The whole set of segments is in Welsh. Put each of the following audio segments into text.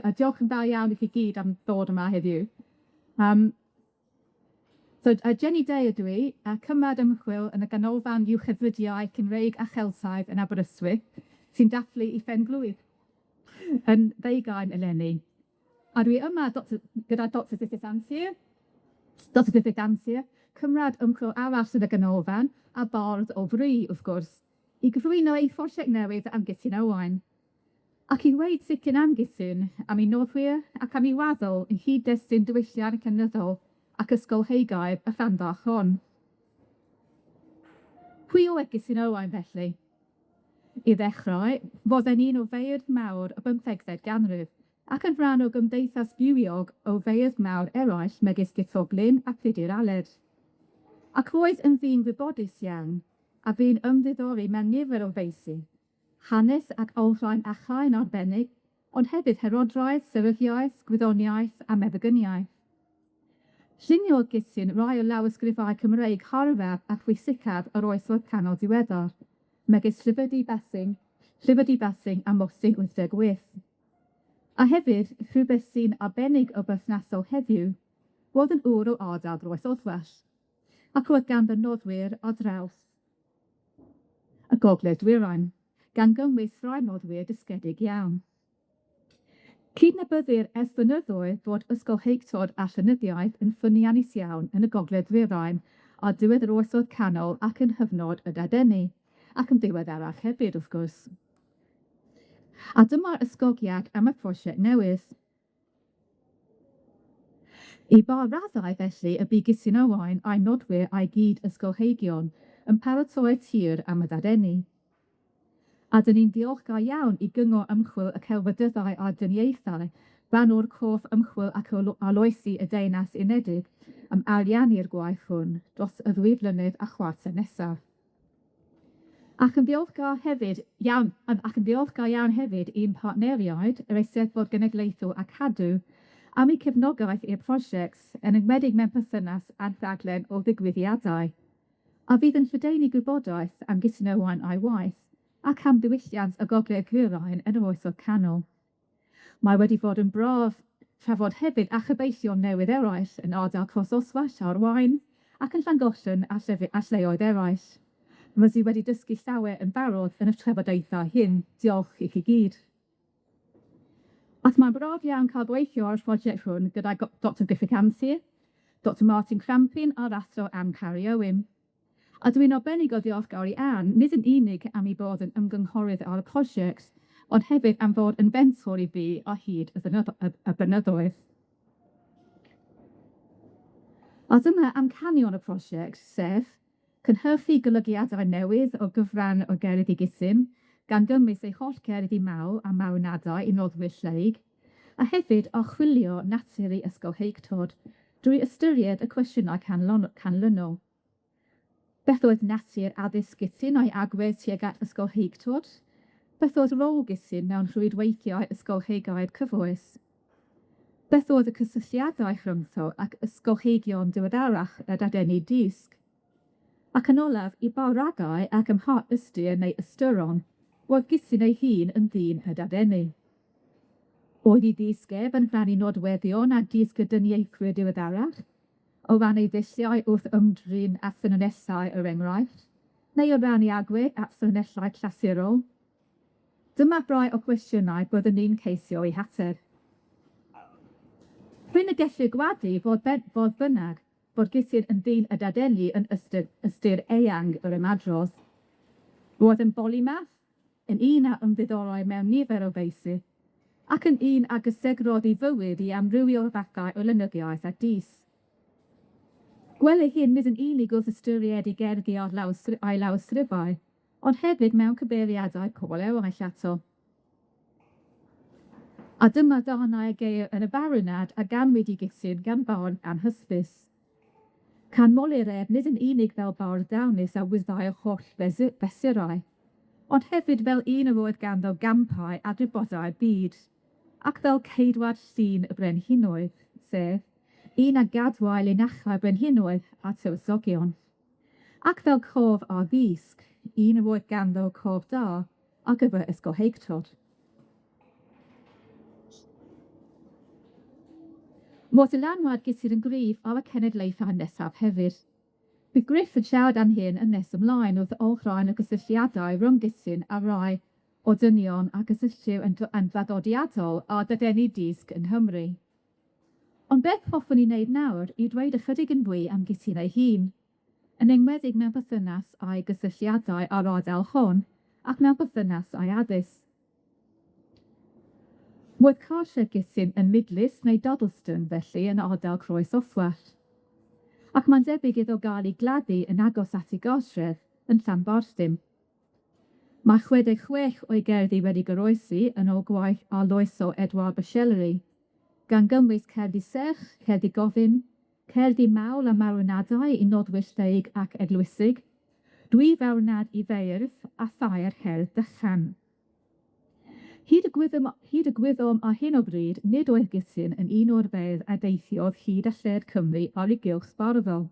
A diolch yn fawr iawn i chi gyd am ddod yma heddiw. So Jenny Day ydw i, a cymrad ymchwil yn y Ganolfan Uwchefrydiau Cymreig a Cheltaidd yn Aberystwyth, sy'n dathlu 'i phen-blwydd yn ddeugain eleni. A dwi yma doctor gyda Doctor Griffith Antur, Doctor Griffith Antur, cymrad ymchwil arall yn y Ganolfan, a bardd o fri, wrth gwrs, i gyflwyno ei phrosiect newydd am Gutun Owain. Ac i ddweud sicr am Gutun, am ei noddwyr ac am ei waddol yng nghyd-destun diwylliant llenyddol ac ysgolheigaidd y rhanbarth hon. Pwy oedd Gutun Owain felly? I ddechrau, roedd e'n un o feirdd mawr y bymthegfed ganrif, ac yn rhan o gymdeithas fywiog o feirdd mawr eraill megis Guto Glyn a Tudur Aled. Ac roedd yn ddyn gwybodus iawn, a bu'n ymddiddori mewn nifer o feysydd, hanes ac olrhain achau'n arbennig, ond hefyd herodraeth, seryddiaeth, gwyddoniaeth a meddygyniaeth. Lluniodd Gutun rai o lawysgrifau Cymreig harddaf a phwysicaf yr oesoedd canol diweddar, megis Llyfr Du Basing, Llyfr Du Basing a Mostyn 88. A hefyd, rhywbeth sy'n arbennig o berthnasol heddiw, roedd yn ŵr o ardal Groes Oswallt, ac roedd ganddo noddwyr ar draws y Gogledd Dwyrain, gan gynnwys rhai noddwyr dysgedig iawn. Cydnabyddir ers blynyddoedd fod ysgolheictod a llenyddiaeth yn ffyniannus iawn yn y Gogledd Ddwyrain ar diwedd yr Oesoedd Canol ac yn nghyfnod y Dadeni, ac yn ddiweddarach hefyd, wrth gwrs. A dyma'r ysgogiad am y prosiect newydd. I ba raddau, felly, y bu Gutun Owain a'i nodwyr a'i gyd ysgolheigion yn paratoi'r tir am y Dadeni. A 'dyn ni'n diolchgar iawn i Gyngor Ymchwil y Celfydyddau a'r Dyniaethau, ran o'r corff ymchwil ac arloesi y Deyrnas Unedig, am ariannu'r gwaith hwn dros y ddwy flynedd a chwarter nesaf. Ac yn ddiolchgar hefyd iawn, ac yn ddiolchgar iawn hefyd i'n partneriaid, yr Eisteddfod Genedlaethol a Cadw, am eu cefnogaeth i'r prosiect, yn enwedig mewn perthynas â'r rhaglen o ddigwyddiadau, a fydd yn lledaenu gwybodaeth am Gutun Owain a'i waith, ac am ddiwylliant y Gogledd Ddwyrain yn yr Oesoedd Canol. Mae wedi bod yn braf trafod hefyd â chyfeillion newydd eraill yn ardal Croes Oswallt a'r Waun, ac yn Llangollen a llefy- a lleoedd eraill. Rydw i wedi dysgu llawer yn barod yn y trafodaethau hyn, diolch i chi gyd. Ac mae'n braf iawn cael gweithio ar y prosiect hwn gyda Doctor Griffith Anthea, Doctor Martin Crampin a'r athro Ann Parry Owen. A dwi'n arbennig o ddiolchgar i Ann, nid yn unig am ei bod yn ymgynghorydd ar y prosiect, ond hefyd am fod yn fentor i fi o hyd y y blynyddoedd. A dyma amcanion y prosiect, sef cynhyrchu golygiadau newydd o gyfran o Gerddi Gutun, gan gynnwys ei holl gerddi mawl a marwnadau i noddwyr lleyg, a hefyd archwilio natur ei ysgolheictod drwy ystyried y cwestiynau canlynol. Beth oedd natur addysg Gutun a'i agwedd tuag at ysgolheictod? Beth oedd rôl Gutun mewn rhwydweithiau ysgolheigaidd cyfoes? Beth oedd y cysylltiadau rhyngtho ac ysgolheigion diweddarach y Dadeni Dysg? Ac yn olaf, i ba raddau ac ym mha ystyr neu ystyron roedd Gutun ei hun yn ddyn y Dadeni? Oedd ei ddysg ef yn rhannu nodweddion a dysg y dyniaethwyr diweddarach? O ran ei ddulliau wrth ymdrin â ffynonellau er enghraifft, neu o ran ei agwedd at ffynonellau clasurol. Dyma rai o gwestiynau byddwn ni'n ceisio eu hateb. Prin y gellir gwadu fod fodd bynnag, bod Gutun yn ddyn y dadeni yn ystyr, ystyr eang yr ymadrodd. Roedd yn bolymath, yn un a ymddiddorau mewn nifer o feysydd, ac yn un a gysegrodd ei fywyd i amrywiol fathau o lenyddiaeth a dysg. Gwelir hyn nid yn unig wrth ystyried ei gerddi a'r a'i lawysgrifau, ond hefyd mewn cyfeiriadau pobl eraill ato. A dyma darnau a geir yn y farwnad a ganwyd i Gutun gan barn anhysbys. Canmolir ef nid yn unig fel bardd dawnus a wyddai yr holl fesurau, ond hefyd fel un yr oedd ganddo gampau a gwybodau'r byd, ac fel ceidwad llun y brenhinoedd, sef un a gadwai linachau brenhinoedd a tywysogion. Ac fel cof ar ddysg, un yr oedd ganddo cof da ar gyfer ysgolheictod. Roedd dylanwad Gutyn yn gryf ar y cenedlaethau nesaf hefyd. Bydd Gruff yn siarad am hyn yn nes ymlaen wrth olrhain y gysylltiadau rhwng Gutyn a rai o dynion a gysylltir yn yn draddodiadol â dadeni dysg yng Nghymru. Ond beth hoffwn i wneud nawr yw dweud ychydig yn fwy am Gutyn ei hun, yn enwedig mewn perthynas â'i gysylltiadau â'r ardal hon ac mewn perthynas â'i addysg. Roedd cartref Gutyn yn Midlis neu Dodleston felly yn ardal Croes Oswallt, ac mae'n debyg iddo gael ei gladdu yn agos at ei gartref yn Llanbarthdin. Mae 66 o'i gerddi wedi goroesi yn ôl gwaith arloesol Edward Bachellery, gan gynnwys cerddi serch, cerddi gofyn, cerddi mawl a marwnadau i nodwyr lleyg ac eglwysig, dwy farwnad i feirdd a thair cerdd dychan. Hyd y gwyddom, hyd y gwyddom ar hyn o bryd, nid oedd Gutyn yn un o'r beirdd a deithiodd hyd a lled Cymru ar ei gylch barddol.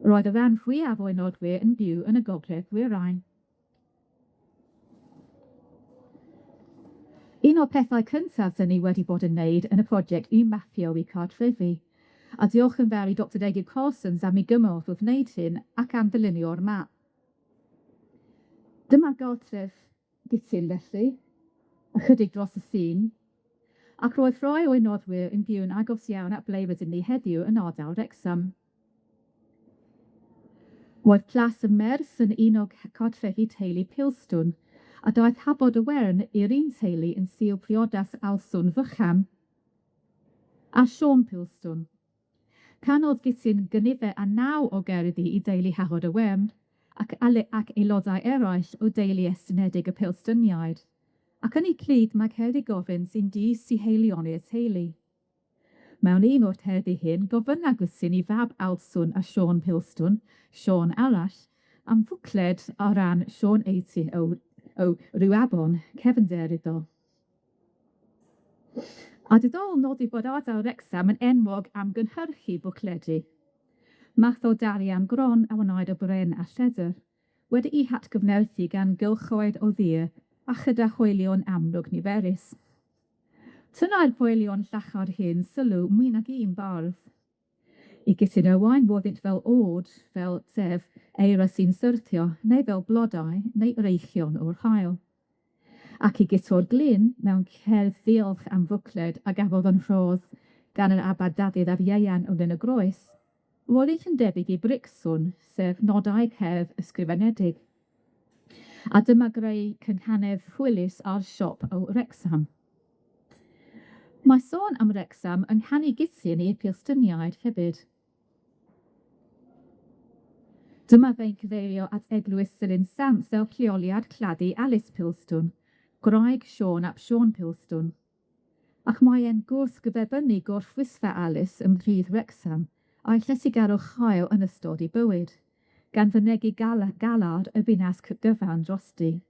Roedd y rhan fwyaf o'i nodwyr yn byw yn y Gogledd Ddwyrain. Un o'r pethau cyntaf 'dyn ni wedi bod yn wneud yn y prosiect yw mapio eu cartrefi, a diolch yn fawr i Dr David Parsons am ei gymorth wrth wneud hyn ac am ddylunio'r map. Dyma gartref Gutyn felly, ychydig dros y ffin, ac roedd rhai o'i noddwyr yn byw'n agos iawn at ble rydyn ni heddiw yn ardal Wrecsam. Roedd Plas y Mers yn un o cartrefi teulu Pilstwn, a daeth Hafod y Wern i'r un teulu yn sîl priodas Alswn Fychan a Siôn Pilstwn. Canodd Gutyn gynifer â naw o gerddi i deulu Hafod y Wern ac, ac aelodau eraill o deulu estynedig y Pilstwniaid, ac yn eu plith mae cerddi gofyn sy'n dyst i haelioni'r teulu. Mewn un o'r cerddi hyn, gofynna Gutyn i fab Alswn a Siôn Pilstwn, Siôn arall, am fwcled o ran Siôn Eighty o, o Riwabon, cefnder iddo. A diddorol nodi bod ardal Wrecsam yn enwog am gynhyrchu bwcledi. Math o darian gron a wnaed o bren a lledr, wedi'i hatgyfnerthu gan gylchoedd o ddur a chyda hoelion amlwg niferus. Tynnai'r hoelion llachar hyn sylw mwy nag un bardd. I Gutyn Owain roeddynt fel ôd, fel sef eira sy'n syrthio, neu fel blodau, neu wreichion o'r haul. Ac i Guto'r Glyn, mewn cerdd ddiolch am fwcled a gafodd yn rhodd gan yr Abad Dafydd ab Ieuan o Lyn y Groes, roeddynt yn debyg i bricswn, sef nodau cerdd ysgrifenedig. A dyma greu cynghanedd hwylus ar siop o Wrecsam. Mae sôn am Wrecsam yng nghanu Gutyn i'r Pilstyniaid hefyd. Dyma fe'n cyfeirio at Eglwys Silyn Sant fel lleoliad claddu Alice Pilstwn, gwraig Siôn ap Siôn Pilstwn. Ac mae e'n gwrthgyferbynnu gorffwysfa Alice ym mhridd Wrecsam a'i lletygarwch hael yn ystod ei bywyd, gan fynegi galar y ddinas gyfan drosti.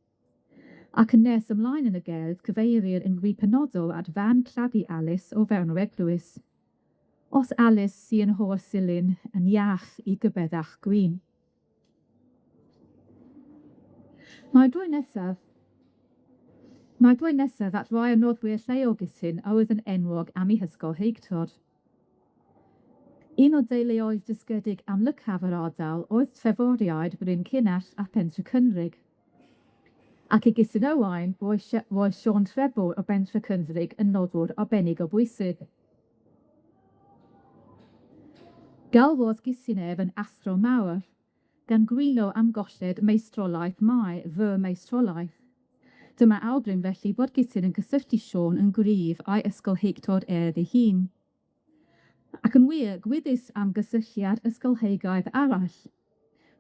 Ac yn nes ymlaen yn y gerdd, cyfeirir yn fwy penodol at fan claddu Alice o fewn yr eglwys. Os Alice sy yn holl Silyn yn iach i gybeddach gwin. Mae drwy nesaf Mae drwy nesaf at rai o noddwyr lleol Gutyn a oedd yn enwog am ei hysgolheictod. Un o deuluoedd dysgedig amlycaf yr ardal oedd Treforiaid Bryn Cynell a Pentre Cynrig. Ac i Gutyn Owain, roedd Siôn Trebor o Bentre Cynrig yn noddwr arbennig o bwysig. Galwodd Gutyn ef yn athro mawr, gan gwyno am golled meistrolaeth Mai, fy meistrolaeth. Dyma awgrym felly bod Gutyn yn cysylltu Siôn yn gryf â'i ysgolheictod ef ei hun. Ac yn wir, gwyddys am gysylltiad ysgolheigaidd arall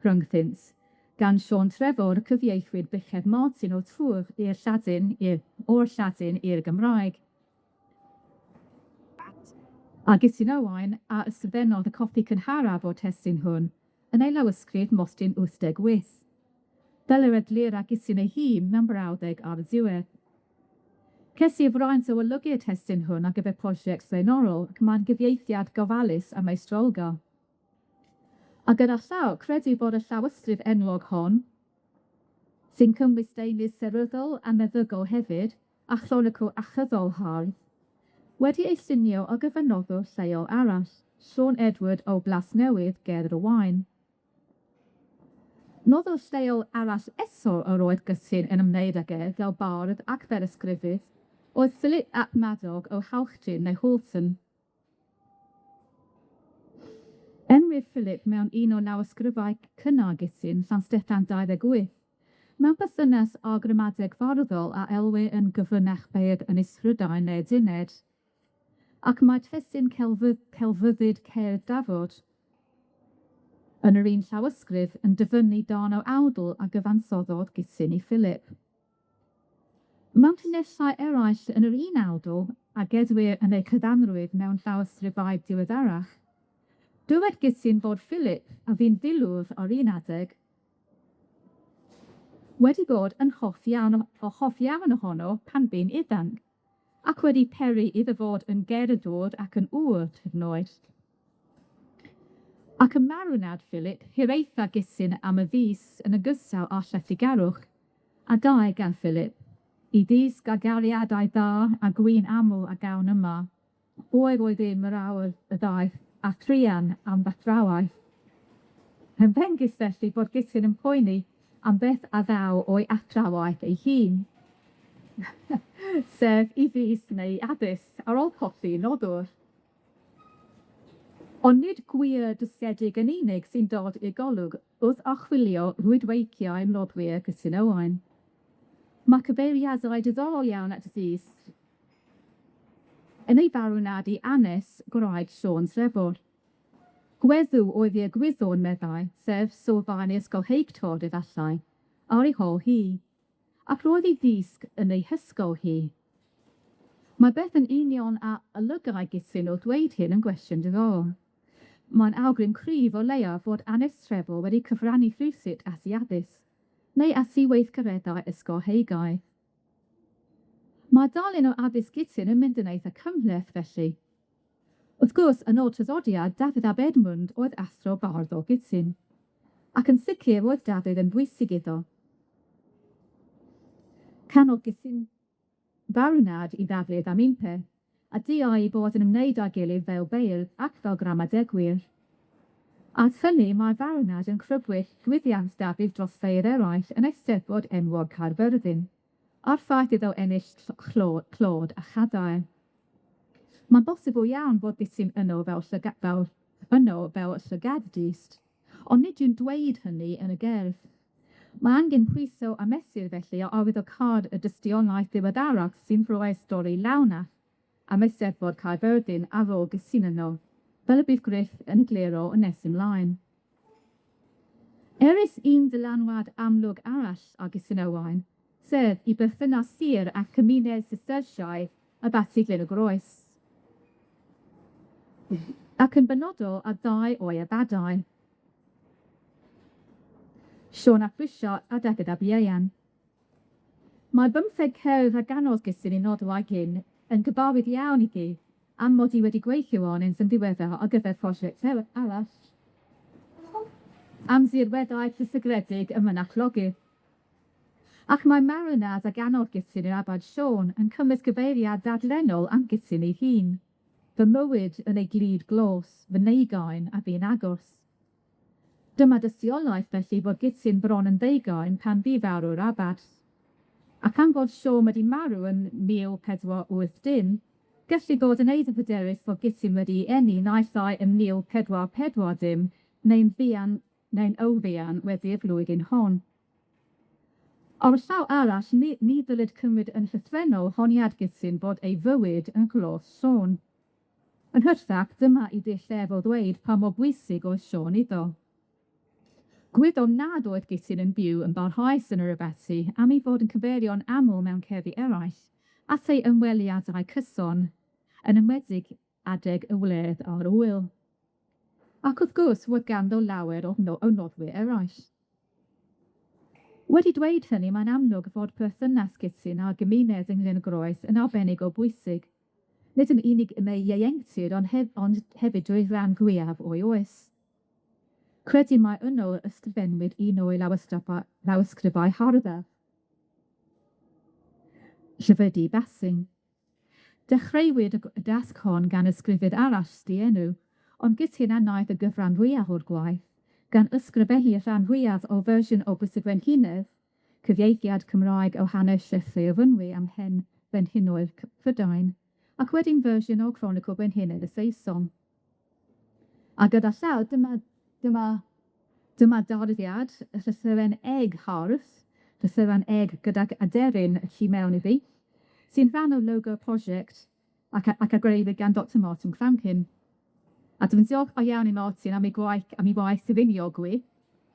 rhyngthynt, gan Siôn Trefor cyfieithwyd Buchedd Martin o Tŵr i'r Lladin, i'r, o'r Lladin i'r Gymraeg. A Gutyn Owain a ysgrifennodd y copi cynharaf o'r testun hwn yn ei lawysgrif Mostyn 88. Fel yr eglura Gutyn ei hun mewn brawddeg ar y diwedd. Ces i y fraint o olygu'r testun hwn ar gyfer prosiect blaenorol, ac mae'n gyfieithiad gofalus a meistrolgar. A gyda llaw, credu bod y llawysgrif enwog hon, sy'n cynnwys deunydd seryddol a meddygol hefyd, a chronicl achyddol hardd, wedi ei llunio o gyfanoddwr lleol arall, Siôn Edward o Blas Newydd ger y Waun. Noddwr lleol arall eto yr oedd Gutyn yn ymwneud ag ef fel bardd ac fel ysgrifydd oedd Philip ap Madog o Halchtin neu Halton. Enwir Philip mewn un o lawysgrifau cynnar Gutyn, Llansteffan 28, mewn perthynas â gramadeg farddol a elwir yn gyfrinach beirdd Ynys Prydain neu Dined, ac mae testun celfydd celfyddyd Cerdd Dafod yn yr un llawysgrif yn dyfynnu darn o awdl a gyfansoddodd Gutyn i Philip. Mewn llinellau eraill yn yr un awdl, a gedwir yn eu cyfanrwydd mewn llawysgrifau diweddarach, dywed Gutyn fod Philip, a fu'n filwr ar un adeg, wedi bod yn hoff iawn o hoff iawn ohono pan bu'n ifanc, ac wedi peri iddo fod yn gerddwr ac yn ŵr hyd yn oed. Ac ym marwnad Philip, hiraetha Gutyn am y fys yn ogystal â lletygarwch, a dau gan Philip, i ddysg a gariadau dda a gwin aml a gawn yma, oer oedd ddim yr awr y ddaeth a thruan am fathrawaeth. Ymddengys felly bod Gutyn yn poeni am beth a ddaw o'i athrawaeth ei hun, sef i ddysg neu i addysg ar ôl colli noddwr. Ond nid gwir dysgedig yn unig sy'n dod i'r golwg wrth archwilio rhwydweithiau noddwyr Gutyn Owain. Mae cyfeiriadau diddorol iawn at ddysg yn ei farwnad i Anes, gwraig Siôn Trefor. Gweddw oedd ei egwyddor, meddai, sef sylfaen ei ysgolheictod efallai, ar ei hôl hi, ac roedd ei ddysg yn ei hysgol hi. Mae beth yn union a olygai Gutyn wrth dweud hyn yn gwestiwn diddorol. Mae'n awgrym cryf o leiaf fod Anes Trefor wedi cyfrannu rhywsut at ei addysg, neu at ei weithgareddau ysgolheigaidd. Mae darlun o addysg Gutyn yn mynd yn eitha cymhleth felly. Wrth gwrs, yn ôl traddodiad, Dafydd ab Edmwnd oedd athro bardd o Gutyn, ac yn sicr roedd Dafydd yn bwysig iddo. Canodd Gutyn farwnad i Ddafydd am un peth, a diau eu bod yn ymwneud â'i gilydd fel beirdd ac fel gramadegwyr. At hynny, mae'r farwnad yn crybwyll llwyddiant Dafydd dros feirdd eraill yn Eisteddfod enwog Caerfyrddin, a'r ffaith iddo ennill clod a chadair. Mae'n bosibl iawn bod Gutyn yno fel llyga- fel yno fel llygad-dyst, ond nid yw'n dweud hynny yn y gerdd. Mae angen pwyso a mesur felly o arwyddocâd y dystiolaeth ddiweddarach sy'n rhoi stori lawnach am Eisteddfod Caerfyrddin ar ôl Gutyn yno, fel y bydd Gruff yn egluro yn nes ymlaen. Erys un dylanwad amlwg arall ar Gutyn Owain, sef i berthynas sir a chymuned Sistersiaidd Abaty Glyn y Groes. Ac yn benodol ar ddau o'i abadau, Siôn ap Risiart a Dafydd ab Ieuan. Mae bymtheg cerdd a ganodd Gutyn i nodau hyn yn gyfarwydd iawn i fi, am mod i wedi gweithio arnynt yn ddiweddar ar gyfer prosiect arall. Am dirweddau cysegredig ym Mynachlog-ddu. Ac mae marwnad a ganodd Gutyn i'r Abad Siôn yn cynnwys gyfeiriad dadlennol am Gutyn ei hun, fy mywyd yn ei glud glos, fy neugain a fu'n agos. Dyma dystiolaeth felly fod Gutyn bron yn ddeugain pan fu farw'r abad. Ac am fod Siôn wedi marw yn 1480, gellir bod yn eitha hyderus fod Gutyn wedi'i eni naill ai ym 1440 neu'n fuan neu'n o fuan wedi'r flwyddyn hon. Ar y llaw arall, ni, ni ddylid cymryd yn llythrennol honiad Gutyn bod ei fywyd yn glos Siôn. Yn hytrach, dyma 'i dull ef o ddweud pa mor bwysig oedd Siôn iddo. Gwyddom nad oedd Gutyn yn byw yn barhaus yn yr abaty am ei fod yn cyfeirio'n aml mewn cerddi eraill at ei ymweliadau cyson, yn enwedig adeg y wledd a'r ŵyl. Ac wrth gwrs, roedd ganddo lawer o o noddwyr eraill. Wedi dweud hynny, mae'n amlwg fod perthynas Gutyn â'r gymuned yng Nglyn y Groes yn arbennig o bwysig, nid yn unig yn ei ieuenctid, ond, hef ond hefyd drwy ran fwyaf o'i oes. Credu mai yno ysgrifennwyd un o'i lawysgrifau harddaf, Llyfr Du Basing. Dechreuwyd y dasg hon gan ysgrifydd arall dienw, ond Gutyn a wnaeth y gyfran fwyaf o'r gwaith, gan ysgrifennu y rhan fwyaf o fersiwn o Bwys y Frenhines, cyfieithiad Cymraeg o hanes Llethu o Fynwy am hen frenhinoedd Prydain, ac wedyn fersiwn o Cronicl Brenhinedd y Saeson. A gyda llaw, dyma dyma dyma darddiad y llythyren eg hardd, llythyren eg gydag aderyn y tu mewn iddi, sy'n rhan o logo prosiect ac a, ac a grëwyd gan Dr Martin Cramkin. A dwi'n diolchgar iawn i Martin am ei gwaith am ei waith dylunio gwych,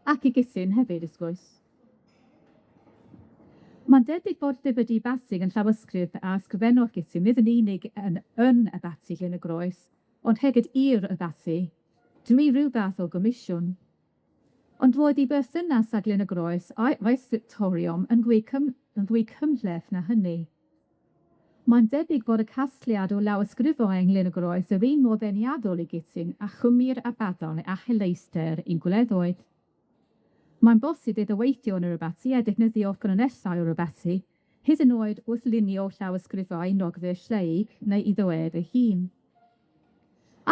ac i Gutyn hefyd, wrth gwrs. Mae'n debyg bod Llyfr Du Basig yn llawysgrif a ysgrifennodd Gutyn nid yn unig yn yn Abaty Llyn y Groes, ond hefyd i'r Abaty, drwy ryw fath o gomisiwn. Ond roedd ei berthynas ag Glyn y Groes a'i a'i scriptorium yn fwy cym- yn fwy cymhleth na hynny. Mae'n debyg bod y casgliad o lawysgrifau ynglyn y Groes yr un mor ddeniadol i Gutyn a chwmni'r Abaddon a Helaethder ein gwleddoedd. Mae'n bosib iddo weithio yn yr abaty a defnyddio ffynonellau o'r abaty, hyd yn oed wrth lunio llawysgrifau nogwyr lleug neu iddo ef ei hun.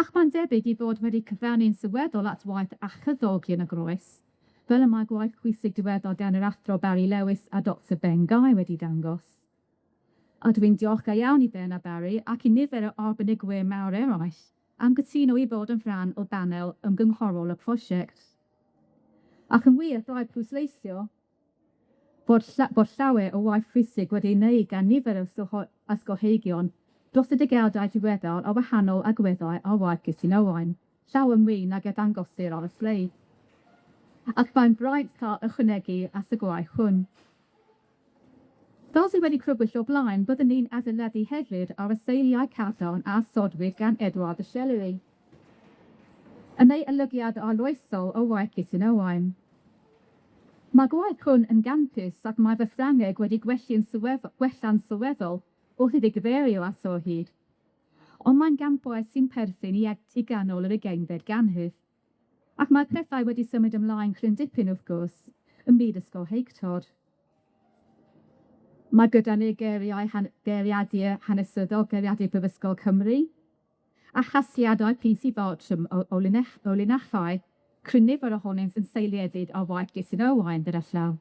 Ac mae'n debyg ei fod wedi cyfrannu'n sylweddol at waith achyddol Glyn y Groes, fel y mae gwaith pwysig diweddar gan yr Athro Barry Lewis a Dr Ben Guy wedi dangos. A dwi'n diolchgar iawn i Ben a Barry ac i nifer o arbenigwyr mawr eraill am gytuno i fod yn rhan o banel ymgynghorol y prosiect. Ac yn wir, rhaid pwysleisio bod lla- bod llawer o waith pwysig wedi ei wneud gan nifer o ysgolheigion dros y degawdau diweddar o wahanol agweddau ar waith Gutyn Owain, llawer mwy nag a ddangosir ar y sleid. Ac mae'n braint cael ychwanegu at y gwaith hwn. Fel sydd wedi crybwyll o blaen, byddwn ni'n adeiladu hefyd ar y seiliau cadarn a sodwyd gan Edward y Shelley, yn ei olygiad arloesol o waith Gutyn Owain. Mae gwaith hwn yn gampus ac mae fy Ffrangeg wedi gwellu'n sylweddol, gwella'n sylweddol wrth iddi gyfeirio ato o hyd. Ond mae'n gampwaith sy'n perthyn i i ganol yr ugeinfed ganrif. Ac mae pethau wedi symud ymlaen cryn dipyn, wrth gwrs, ym myd ysgolheictod. Mae gyda ni geiriau han- geiriadur hanesyddol, geiriadur Prifysgol Cymru, a chasgliadau P.C. Bartram o o linell o linachau, cryn nifer ohonynt yn seiliedig ar waith Gutyn Owain gyda llaw.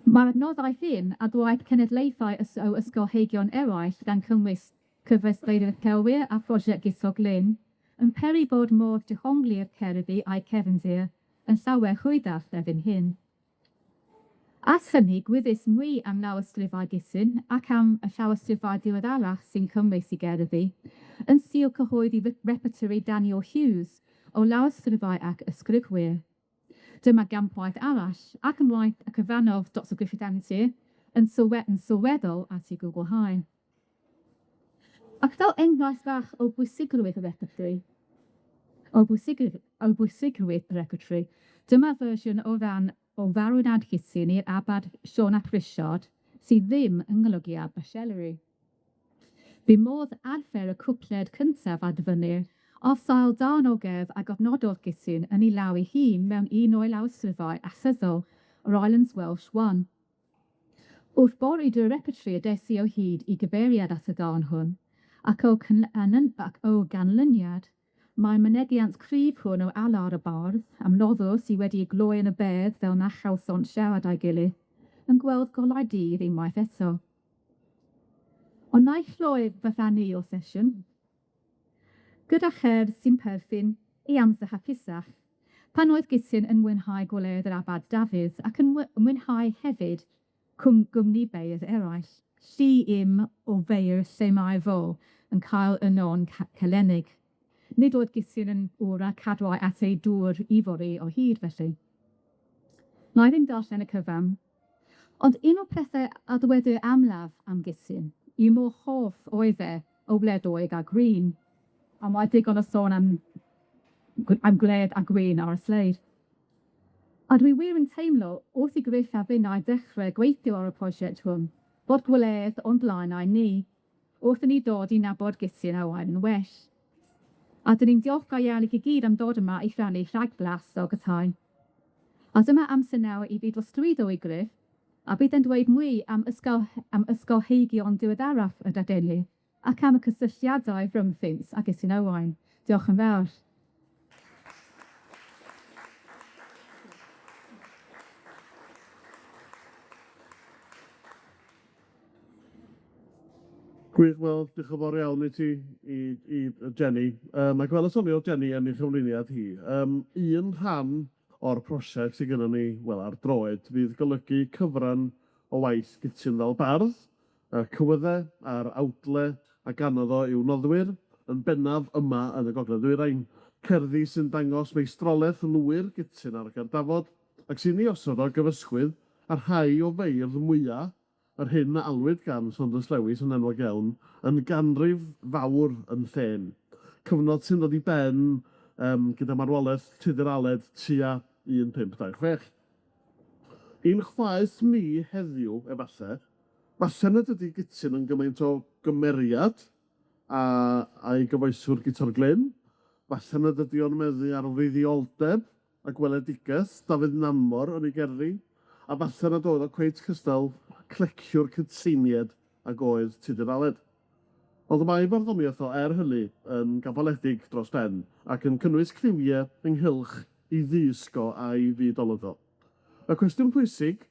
Mae'r adnoddau hyn a gwaith cenedlaethau ys- o ysgolheigion eraill gan cynnwys cyfres Beirdd Celwyr a phrosiect Guto Glyn yn peri bod modd dehongli'r cerddi a'i cefndir yn llawer hwyddach erbyn hyn. At hynny, gwyddys mwy am lawysgrifau Gutyn ac am y llawysgrifau diweddarach sy'n cynnwys i gerddi, yn sîl cyhoeddi repertory Daniel Hughes o lawysgrifau ac ysgrifwyr. Dyma gampwaith arall, ac yn waith y cyfrannodd Dr Gruffydd Antur yn sylwe- yn sylweddol at ei gwblhau. Ac fel enghraifft fach o bwysigrwydd y repertory, o bwysigrwydd, o bwysigrwydd y repertory, dyma fersiwn o ran o farwnad Gutyn i'r Abad Siôn ap Rhisiart, sydd ddim yng ngolygu Abba Shelley. Bu modd adfer y cwpled cyntaf a dyfynnir ar sail darn o gerdd a gofnododd Gutyn yn ei law ei hun mewn un o'i lawysgrifau achyddol, yr Islands Welsh One. Wrth bori drwy'r repertory y des i o hyd i gyfeiriad at y darn hwn, ac o, ac o ganlyniad, mae mynegiant cryf hwn o alar y bardd, am noddwr sydd wedi ei gloi yn y bedd fel na chawsont siarad â'i gilydd, yn gweld golau dydd unwaith eto. Ond na'i chloi fy rhan i o'r sesiwn, gyda cherdd sy'n perthyn i amser hapusach, pan oedd Gutyn yn mwynhau gwledd yr Abad Dafydd ac yn mwynhau hefyd cwmni beirdd eraill, llu im o feirdd lle mae fo yn cael y non celenig. Nid oedd Gutyn yn ŵr a cadwai at ei dŵr ifori o hyd felly. Wna i ddim darllen y cyfan, ond un o'r pethau a ddywedir amlaf am Gutyn yw mor hoff oedd e o wledoedd a gwin, a mae digon o sôn am am gwledd a gwin ar y sleid. A dwi wir yn teimlo, wrth i Gruff a finnau dechrau gweithio ar y prosiect hwn, bod gwledd o'n blaenau ni, wrth i ni dod i nabod Gutyn Owain yn well. A 'dyn ni'n diolchgar iawn i chi gyd am dod yma i rhannu rhagblas o gytai. A dyma amser nawr i fi drosglwyddo i Gruff, a bydd e'n dweud mwy am ysgol am ysgolheigion diweddaraf y Dadeni. ac am y cysylltiadau rhyngthynt ag Gutyn Owain. Diolch yn fawr. Gwych, wel, diolch yn fawr iawn i ti, i i Jenny. Yym, ac fel y soniodd Jenny yn ei chyflwyniad hi, yym, un rhan o'r prosiect sy gynnon ni, wel, ar droed, fydd golygu cyfran o waith Gutyn fel bardd, y cywydde a'r awdle a ganodd o i'w noddwyr, yn bennaf yma yn y Gogledd Ddwyrain, cerddi sy'n dangos meistrolaeth lwyr Gutyn ar y gerdafod, ac sy'n ei osod o gyfysgwydd â rhai o feirdd mwya yr hyn a alwyd gan Saunders Lewis yn enwog iawn yn ganrif fawr yn llên, cyfnod sy'n dod i ben yym gyda marwolaeth Tudur Aled tua 1526. I'n chwaeth ni heddiw, efalle, falle nad ydi Gutyn yn gymaint o gymeriad a a'i gyfoeswr Guto'r Glyn, falle nad ydi o'n meddu ar wreiddioldeb a gweledigaeth Dafydd Nanmor yn ei gerddi, a falle nad oedd o cweit cystal cleciwr cytseinied ag oedd Tudur Aled. Ond mae barddoniaeth o er hynny yn gafaeledig dros ben ac yn cynnwys cliwiau ynghylch ei ddysg o a'i fyd-olwg o. Y cwestiwn pwysig,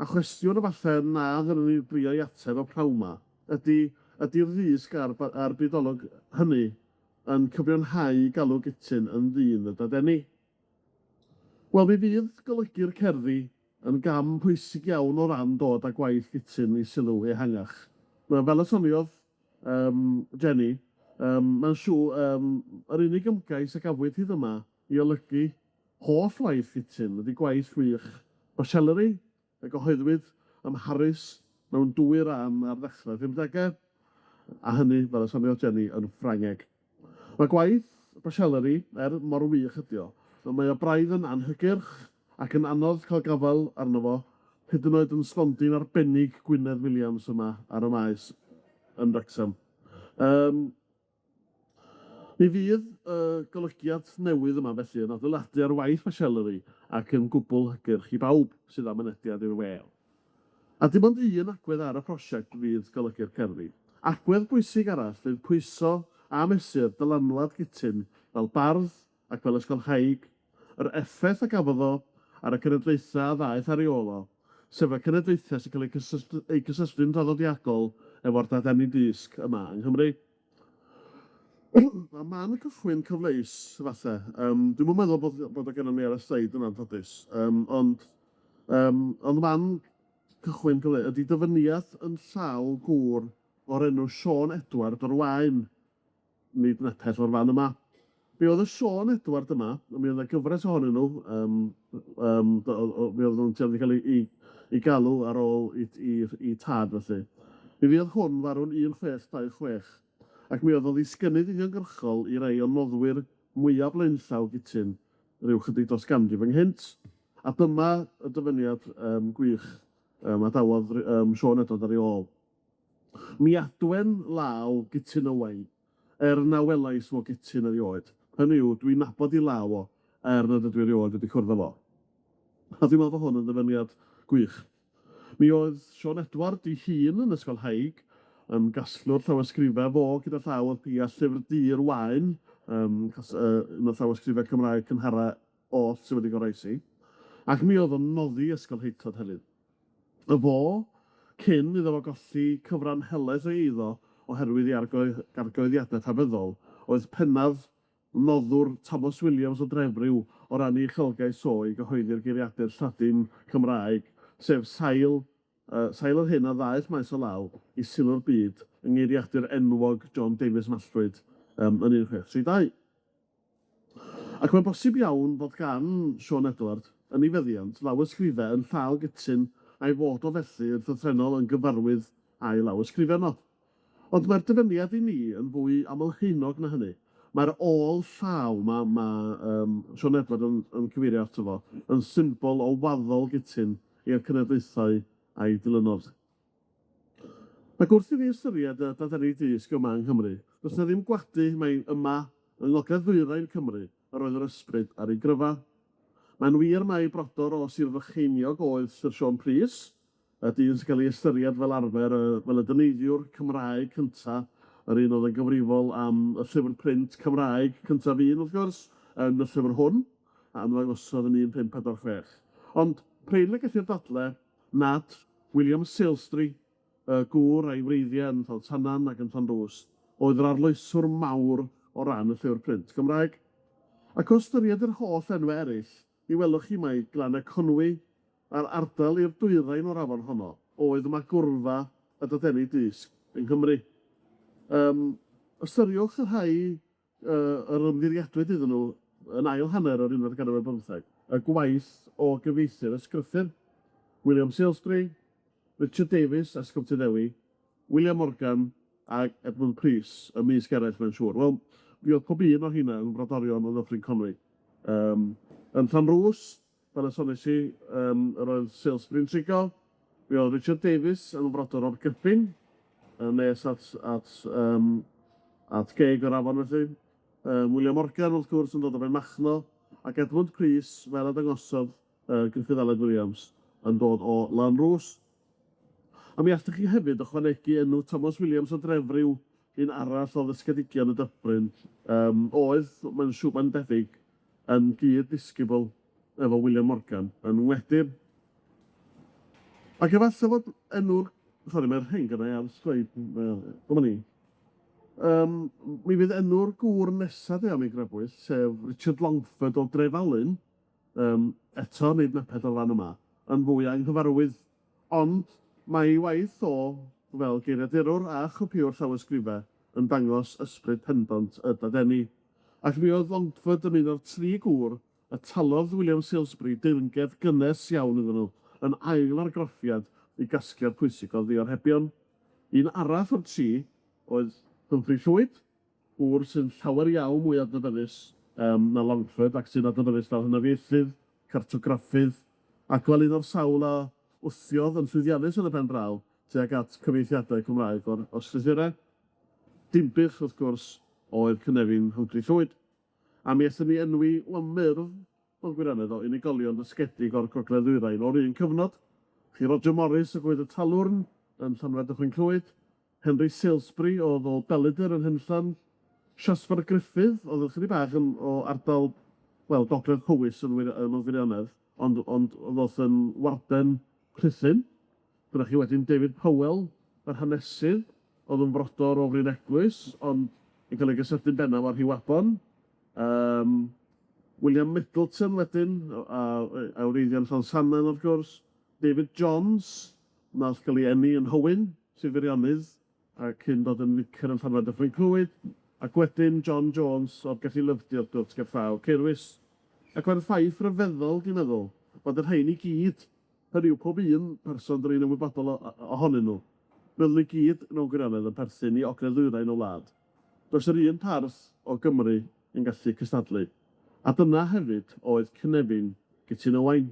a chwestiwn efallai na ddylwn ni drio ei ateb y pnawn 'ma, ydi, ydi'r ddysg a'r a'r byd-olwg hynny yn cyfiawnhau galw Gutyn yn ddyn y dadeni? Wel, mi fydd golygu'r cerddi yn gam pwysig iawn o ran dod â gwaith Gutyn i sylw ehangach. Wel, fel y soniodd yym Jenny, yym ma'n siŵr yym yr unig ymgais a gafwyd hyd yma i olygu holl waith Gutyn ydi gwaith gwych Bachellerie, a gyhoeddwyd ym Mharis mewn dwy ran ar ddechrau'r pumdegau, a hynny, fel y soniodd Jenny, yn Ffrangeg. Mae gwaith Bachellerie, er mor wych ydi o, mae o braidd yn anhygyrch ac yn anodd cael gafael arno fo, hyd yn oed yn stondin arbennig Gwynedd Williams yma ar y maes yn Wrecsam. Yym. Mi fydd y golygiad newydd yma felly yn adeiladu ar waith Bachellerie ac yn gwbl hygyrch i bawb sydd â mynediad i'r we. A dim ond un agwedd ar y prosiect fydd golygu'r cerddi. Agwedd bwysig arall fydd pwyso a mesur dylanwad Gutyn fel bardd ac fel ysgolhaig, yr effaith a gafodd o ar y cenedlaethau a ddaeth ar ei ôl o, sef y cenedlaethau sy'n cael eu cysylltu eu cysylltu'n draddodiadol efo'r dadeni dysg yma yng Nghymru. A man cychwyn cyfleus, falle, yym dwi'm yn meddwl bod bod o gynnon ni ar y sleid yn anffodus, yym ond yym ond man cychwyn cyfle ydi dyfyniad yn llaw gŵr o'r enw Siôn Edward o'r Waun, nid nepell o'r fan yma. Mi oedd y Siôn Edward yma, a mi oedd 'na gyfres ohonyn nhw, yym yym mi oedden nhw'n tueddu i cael eu 'u 'u galw ar ôl 'u 'u 'u tad felly. Mi fuodd hwn farw'n 1626, ac mi oedd o ddisgynnydd uniongyrchol i rai o noddwyr mwya blaenllaw Gutyn ryw chydig dros ganrif ynghynt, a dyma y dyfyniad yym gwych yym adawodd yym Siôn Edward ar ei ôl. Mi adwen law Gutyn Owain, er na welais mo Gutyn erioed. Hynny yw, dwi'n nabod 'i law o, er nad ydw i erioed wedi cwrdd â fo. A dwi'n meddwl bod hwn yn ddyfyniad gwych. Mi oedd Siôn Edward 'i hun yn ysgolhaig, yn gasglwr llawysgrifau, fo gyda llaw oedd pia Llyfr Du'r Waun, yym un o'r llawysgrifau Cymraeg cynhara oll sy wedi goroesi, ac mi oedd o'n noddi ysgolheictod hefyd. Y fo, cyn iddo fo golli cyfran helaeth o'i eiddo oherwydd ei argyhoeddiadau Pabyddol, oedd pennaf noddwr Tomos Williams o Drefriw o ran ei uchelgais o i gyhoeddi'r geiriadur Lladin Cymraeg, sef sail yy sail yr hyn a ddaeth maes o law i sylw'r byd yng ngeiriadur enwog John Davies Mallwyd yym yn 1632. Ac mae'n bosib iawn fod gan Siôn Edward yn ei feddiant lawysgrifau yn llaw gytun a'i fod o felly yn llythrennol yn gyfarwydd â'i lawysgrifen o. Ond mae'r dyfyniad i ni yn fwy amlhaenog na hynny. Mae'r ôl llaw ma' ma' yym Siôn Edward yn yn cyfeirio ato fo yn symbol o waddol gytun i'r cenedlaethau a'i dilynodd. Ac wrth i ni ystyried y dadeni dysg yma yng Nghymru, does 'na ddim gwadu mai yma yng ngogledd ddwyrain Cymru yr oedd yr ysbryd ar ei gryfa. Mae'n wir mai brodor o Sir Frycheiniog oedd Syr Siôn Prys, y dyn sy'n cael ei ystyried fel arfer yy fel y dyneiddiwr Cymraeg cynta yr un oedd yn gyfrifol am y llyfr print Cymraeg cyntaf un, wrth gwrs, yn y llyfr hwn, a ymddangosodd yn 1546. Ond prin y gellir dadle nad William Salesbury, y gŵr a'i wreiddiau yn Llansannan ac yn Llanrwst, oedd yr arloeswr mawr o ran y llyfr print Cymraeg. Ac o ystyried yr holl enwe eraill, mi welwch chi mai Glannau Conwy a'r ardal i'r dwyrain o'r afon honno oedd magwrfa y Dadeni Dysg yng Nghymru. Yym, ystyriwch y rhai yr ymddiriedwyd iddyn nhw yn ail hanner yr unfed ganrif ar bymtheg, y gwaith o gyfieithu'r ysgrythur, William Salesbury, Richard Davies, Esgob Tyddewi, William Morgan ac Edmund Prys, ymysg eraill mae'n siŵr. Wel, mi oedd pob un o'r rheina yn frodorion o Ddyffryn Conwy. Yym, yn Llanrwst, fel y soniais i, yym, yr oedd Salesbury'n trigo, mi oedd Richard Davies yn frodor o'r Gyffin, yn nes at at yym at geg yr afon felly. Yym William Morgan wrth gwrs yn dod o Benmachno, ac Edmund Prys, fel y dangosodd yy Gruffydd Aled Williams, yn dod o Lanrwst. A mi allech chi hefyd ychwanegu enw Tomos Williams o Drefriw, un arall o ddysgedigion y Dyffryn, yym oedd, mae'n siŵr, mae'n debyg, yn gyd-ddisgybl efo William Morgan yn Ngwledyr. Ac efallai fod enw'r, sori, mae'r rheng gynna i ar sgreip, dyma ni. Yym, mi fydd enw'r gŵr nesa dwi am ei grybwyll, sef Richard Longford o Drefalun, yym, eto nid nepell o'r fan yma, yn fwy anghyfarwydd, ond mae ei waith o fel geiriadurwr a chopïwr llawysgrife yn dangos ysbryd pendant y Dadeni. Ac mi oedd Longford yn un o'r tri gŵr y talodd William Salesbury deyrnged gynnes iawn iddyn nhw yn ail argraffiad i gasgliad pwysig o ddiorhebion. Un arall o'r tri oedd Humphrey Llwyd, gŵr sy'n llawer iawn mwy adnabyddus yym na Longford ac sy'n adnabyddus fel hynafiaethydd, cartograffydd, ac fel un o'r sawl a wthiodd yn llwyddiannus yn y pen draw tuag at cyfieithiadau Cymraeg o'r ysgrythurau. Dinbych, wrth gwrs, oedd cynefin Humphrey Llwyd. A mi allwn ni enwi, wel, myrdd, mewn gwirionedd, o unigolion dysgedig o'r Gogledd-ddwyrain o'r un cyfnod. Chi Roger Morris o Goed y Talwrn yn Llanfair Dyffryn Clwyd, Henry Salesbury oedd o Belydr yn Henllan, Siasper Gruffydd oedd ychydig bach yn o ardal, wel, Gogledd Powys yn wir- mewn gwirionedd, ond ond ddoth yn warden Rhuthun. Dyna chi wedyn David Powell, yr hanesydd, oedd yn frodor o Fryn Eglwys, ond yn cael ei gysylltu'n bennaf â Rhiwabon. Yym, William Middleton wedyn, a a wreiddiau'n Llansannan wrth gwrs. David Johns, wnaeth gael ei eni yn Nhywyn, Sir Feirionnydd, a cyn dod yn ficer yn Llanfair Dyffryn Clwyd, ac wedyn John Jones o'r Gelli Lyfdi wrth gwrs gerllaw Caerwys. Ac mae'n ffaith ryfeddol, dwi'n meddwl, bod y rhain i gyd, hynny yw pob un person 'dan ni'n ymwybodol ohonyn nhw, meddwl i gyd mewn gwirionedd yn perthyn i ogledd-ddwyrain y wlad. Does yr un parth o Gymru yn gallu cystadlu. A dyna hefyd oedd cynefin Gutun Owain.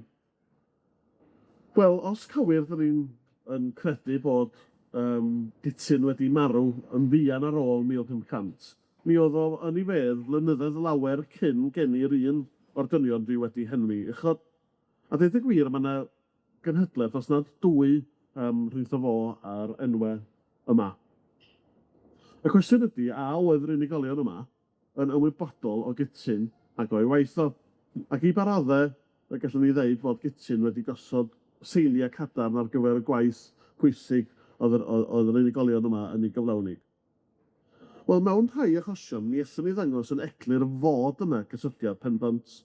Wel, os cywir, 'dan ni'n yn credu bod yym Gutun wedi marw yn fuan ar ôl 1500. Mi oedd o yn 'i fedd flynyddoedd lawer cyn geni'r un o'r dynion dwi wedi henwi uchod. A deud y gwir, ma' 'na genhedlaeth, os nad dwy, yym rhwyntho fo a'r enwe yma. Y cwestiwn ydi, a oedd yr unigolion yma yn ymwybodol o Gutun ac o'i waith o? Ac i ba radde y gallwn ni ddeud fod Gutun wedi gosod seiliau cadarn ar gyfer y gwaith pwysig oedd yr oedd yr unigolion yma yn ei gyflawni? Wel, mewn rhai achosion, mi allwn ni ddangos yn eglur fod yna gysylltiad pendant.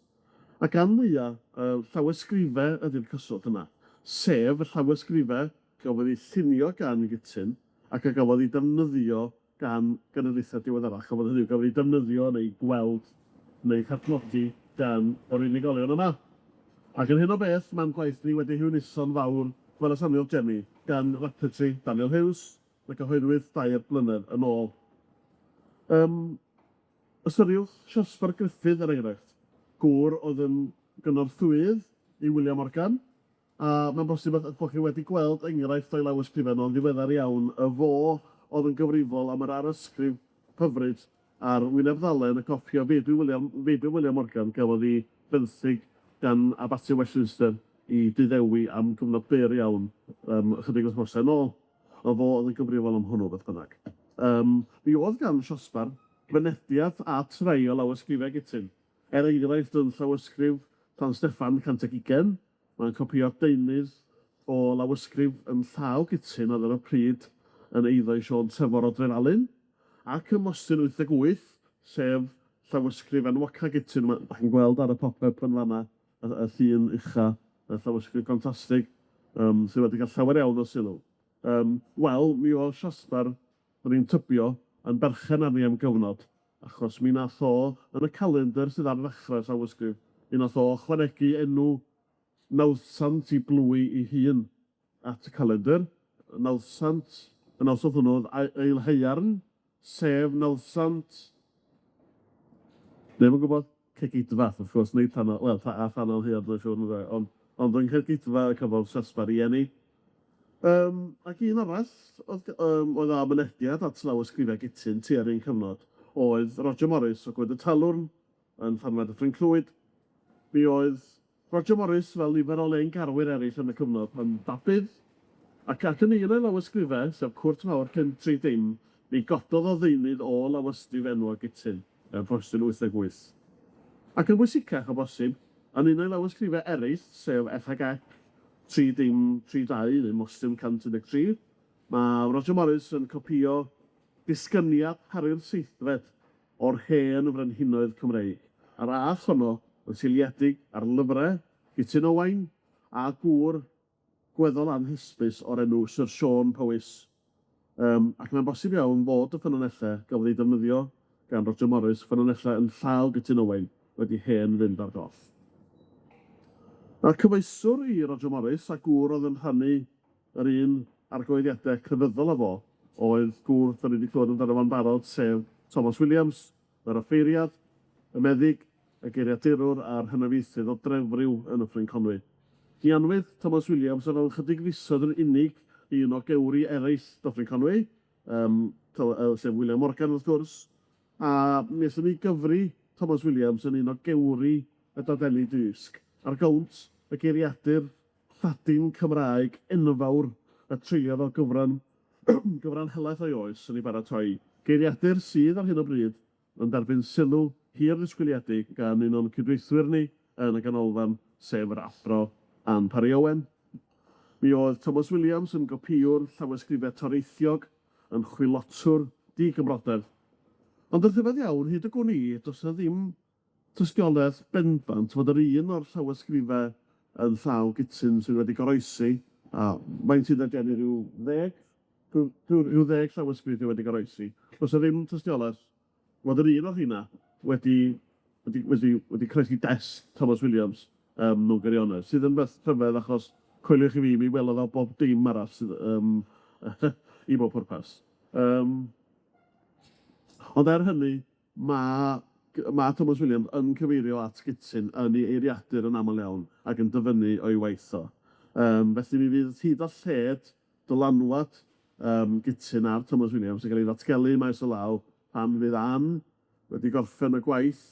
A gan mwya, y llawysgrife ydi'r cyswllt yna, sef y llawysgrife gafodd ei llunio gan Gutun ac a gafodd ei defnyddio gan genedlaethau diweddarach, cafodd hynny yw, gafodd ei defnyddio neu gweld neu chadnodi gan yr unigolion yma. Ac yn hyn o beth, mae'n gwaith ni wedi hwyluso'n fawr, fel y soniodd Jenny, gan Repertory Daniel Huws, a gyhoeddwyd dair blynedd yn ôl. Yym, ystyriwch Siasper Gruffydd, er enghraifft, gŵr oedd yn gynorthwyydd i William Morgan, a mae'n bosib eich bod chi wedi gweld enghraifft o'i lawysgrifen o'n ddiweddar iawn, y fo oedd yn gyfrifol am yr arysgrif hyfryd ar wyneb ddalen y copi o Feibl William, Feibl William Morgan gafodd ei fenthyg gan Abaty Westminster i Dyddewi am gyfnod byr iawn, yym, ychydig wythnosau yn ôl. Ond fo oedd yn gyfrifol am hwnnw, beth bynnag. Yym, mi o'dd gan Siosbar fynediad at rai o lawysgrifau Gutyn, er enghraifft yn llawysgrif Llansteffan 120, mae'n copïo deunydd o lawysgrif yn llaw Gutyn oedd ar y pryd yn eiddo i Siôn Trefor o Drefalun, ac ym Mostyn 88, sef llawysgrif enwoca Gutyn, ma' 'dach chi'n gweld ar y pop-up yn fan 'na, y y llun ucha, y llawysgrif ffantastig, yym sy wedi cael llawer iawn o sylw. Yym, wel, mi o'dd Siasbar, o'n i'n tybio, yn berchen arni am gyfnod, achos mi nath o, yn y calendr sydd ar ddechrau'r llawysgrif, mi nath o ychwanegu enw nawddsant 'i blwy 'i hun at y calendr. Nawddsant, y nawddsant hwnnw o'dd Aelhaearn, sef nawddsant, ddim yn gwbod, Cegidfath, wrth gwrs, nid Llanel, wel, a Llanel Haearn, dwi'n siŵr, ynde, ond ond yng Nghegidfa y cafodd Siasbar 'i eni. Yym, ac un arall o'dd yym oedd â mynediad at lawysgrifau Gutyn tua'r un cyfnod oedd Roger Morris o Goed y Talwrn yn Llanfair Dyffryn Clwyd. Mi oedd Roger Morris, fel nifer o lengarwyr eraill yn y cyfnod, yn Babydd, ac ac yn un o'i lawysgrifau, sef Cwrt Mawr 130, mi gododd o ddeunydd o lawysgrif enwog Gutyn, yn Rhosyn 88. Ac yn bwysicach o bosib, yn un o'i lawysgrifau eraill, sef FHG 3032 neu Mostyn 113, mae Roger Morris yn copïo disgyniad Harri'r Seithfed o'r hen frenhinoedd Cymreig, a'r ath honno yn seiliedig ar lyfrau Gutyn Owain a gŵr gweddol anhysbys o'r enw Syr Siôn Powys. Yym, ac mae'n bosib iawn fod y ffynonellau gafodd eu defnyddio gan Roger Morris, ffynonellau yn llaw Gutyn Owain, wedi hen fynd ar goll. A'r cyfoeswr i Roger Morris, a gŵr oedd yn rhannu yr un argyhoeddiadau crefyddol â fo, oedd gŵr 'dan ni 'di clywed amdano fo'n barod, sef Tomos Williams, yr offeiriad, y meddyg, y geiriadurwr a'r hynafiaethydd o Drefriw yn Nyffryn Conwy. Mi anwyd Tomos Williams o fewn chydig fisoedd yn unig i un o gewri eraill Dyffryn Conwy, yym sef William Morgan wrth gwrs, A mi allwn ni gyfri Tomos Williams yn un o gewri y dadeni dysg, ar gownt y geiriadur Lladin Cymraeg enfawr y treuliodd o gyfran gyfran helaeth o'i oes yn ei baratoi, geiriadur sydd ar hyn o bryd yn derbyn sylw hir ddisgwyliedig gan un o'n cydweithwyr ni yn y ganolfan, sef yr Athro Ann Parry Owen. Mi oedd Tomos Williams yn gopïwr llawysgrifau toreithiog, yn chwilotwr di-gymrodedd. Ond yn rhyfedd iawn, hyd y gwn i, does 'na ddim tystiolaeth bendant fod yr un o'r llawysgrifau yn llaw Gutyn sydd wedi goroesi, a faint sydd 'na Jenny, ryw ddeg? Rhyw rhyw rhyw ddeg llawysgrif sydd wedi goroesi. Does 'na ddim tystiolaeth fod yr un o'r rheina wedi wedi wedi wedi croesi desg Tomos Williams yym mewn gwirionedd, sydd yn beth rhyfedd achos coeliwch chi fi, mi welodd o bob dim arall sydd yym i bob pwrpas. Yym ond er hynny, ma' ma' Tomos Williams yn cyfeirio at Gutyn yn ei eiriadur yn amal iawn ac yn dyfynnu o'i waith o. Yym felly mi fydd hyd a lled dylanwad yym Gutyn ar Tomos Williams yn cael ei ddatgelu maes o law pan fydd Ann wedi gorffen y gwaith